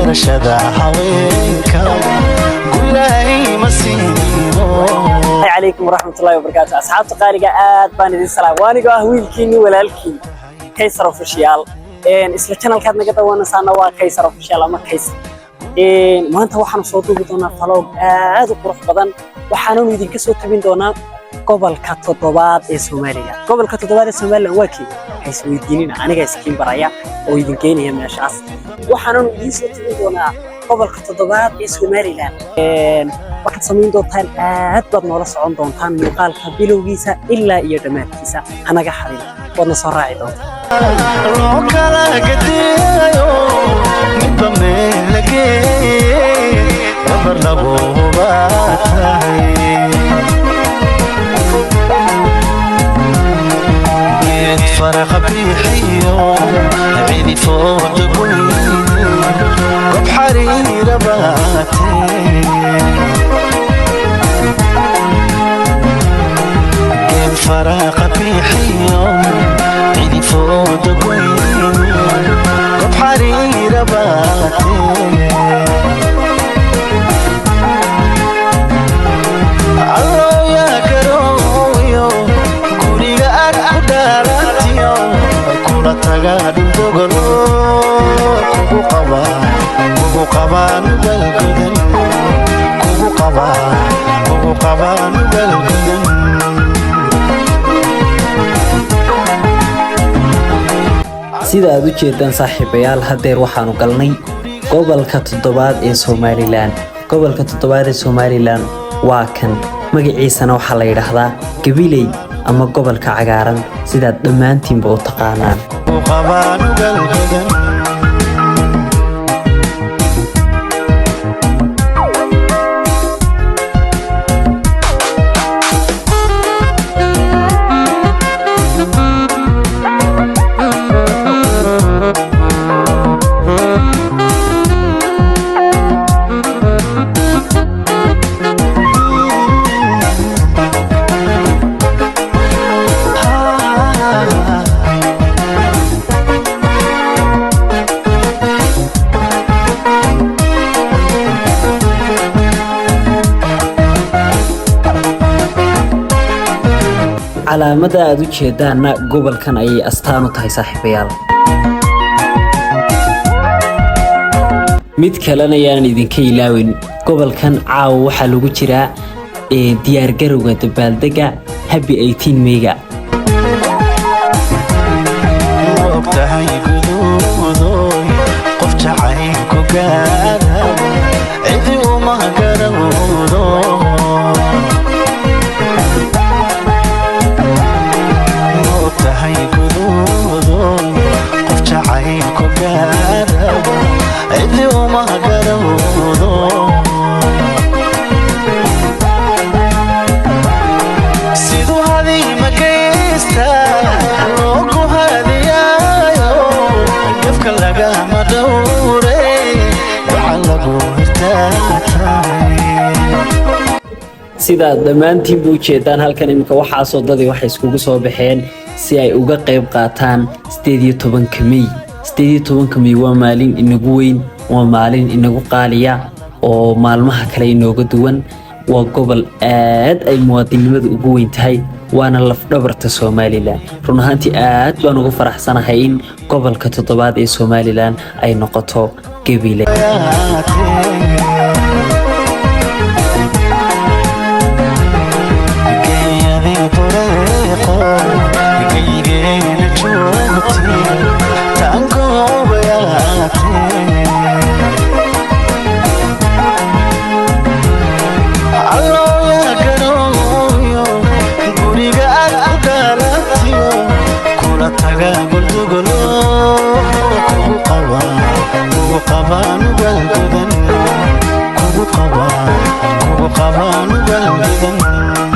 Garashada haweenka gulay ma siino. Calaykum waraxmatullahi wabarakaatu, asxaabta qaaliga, aad baan idin salaam. Waa anigoo ah wiilkiinni, walaalkiin, Kaysar Official. Isla channelkaad naga daawanaysaana waa Kaysar Official ama Kaysar. Maanta waxaanu soo duubi doonaa vlog aad u qurux badan. Waxaananu idinka soo tabin doonaa gobolka toddobaad ee Somaliland. Gobolka toddobaad ee Somaliland waa kii? Ha isweydiinina, aniga iskiin baraya oo idin geynaya meeshaas. Waxaananu idiin soo tabin doonaa gobolka toddobaad ee Somaliland. Waxaad samayn doontaan, aad baad noola socon doontaan muuqaalka bilowgiisa ilaa iyo dhammaadkiisa. Hanaga xadin, waadna soo raaci doontaan. Loo kala gediyayo, midba meel la geeye, gabar lagu hubaa tahay. Geed faraqa bixiyo, cidi fooda goyne, gob xariira baatee. Geed faraqa bixiyo, cidi fooda goyne, gob xariira baatee. Allooya garooyo, guriga aad ku dhaalatiyo, kula taga dhuldogolo, kugu qaba, kugu qabaa nugalgodan, kugu qabaa, kugu qabaa nugalgodan. Sida aad u jeedaan, saaxiibayaal, haddeer waxaanu galnay gobolka toddobaad ee Somaliland. Gobolka toddobaad ee Somaliland waa kan, magaciisana waxaa la yidhaahdaa Gabiley ama gobolka cagaaran, sidaad dhammaantiinba u taqaanaan. Kugu qabaa nugalgodan. Calaamada aad u jeedaanna gobolkan ayay astaan u tahay, saaxiibayaal. Mid kalena yaanan idinka ilaawin, gobolkan caawa waxaa lagu jiraa ee diyaargarowga dabaaldega Happy 18 Meyga. Ma ogtahay guduudoy, qof jacaylku gaara cidi uma garawdo. Ma ogtahay guduudoy, qof jacaylku gaara cidi uma garawdo. Siduu hadiima geysta loogu hadiyaayo, gafka lagama dhowre, waxa lagu hirtaatay. Sidaad dhammaantiinba u jeedaan, halkan iminka waxaasoo dadii waxay iskugu soo baxeen si ay uga qayb qaataan 18-ka Mey. 18-ka Mey waa maalin inagu weyn, waa maalin inagu qaaliya oo maalmaha kale inooga duwan. Waa gobol aad ay muwaadinimadu ugu weyn tahay, waana lafdhabarta Somaliland. Run ahaantii aad baan ugu faraxsanahay in gobolka toddobaad ee Somaliland ay noqoto Gabiley. Geeyadii bureeqo, geygeena joogti, taangoobayaate. Allooya garooyo, guriga aad ku dhalatiyo, kula taga guldugolo, kugu qaba, kugu qabaa nugalgodan, kugu qaba, kugu qabaa nugalgodan.